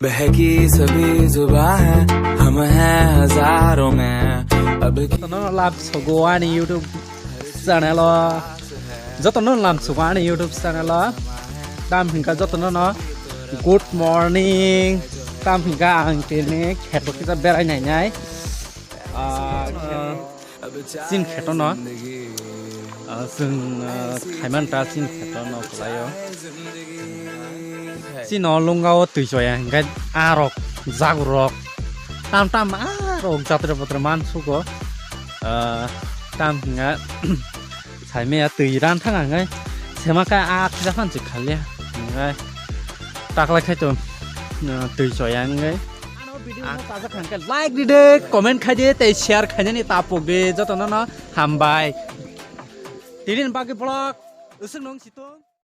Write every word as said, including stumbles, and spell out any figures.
बहकी सभी जुबां है, हम हैं हजारों में। अब Jotono lam sugo ani YouTube channel o. Jotono lam sugo ani YouTube channel o. Tam hinka jotono no good morning. Tam hinka ang tini kheto kisa berai nai nai. Ah, Chin kheto no. Ah, chwng, ah, khaiman ta chin kheto no khlaio. Chino lungao twi choya hingkhe a rok, jagur rok, tam tam a rok jatra patra man sugo. Ah, tam hinga saimaya twi ran thang ang ngai. Sema ka a khija phan chik khalia. Ngai taklai khai to, ah, twi choya ngai. Ano video no tajak hangkhe like ride, comment khaide tei share khainani tapok de jotono no hambai. Tinin bagwi vlog usuk nung situng.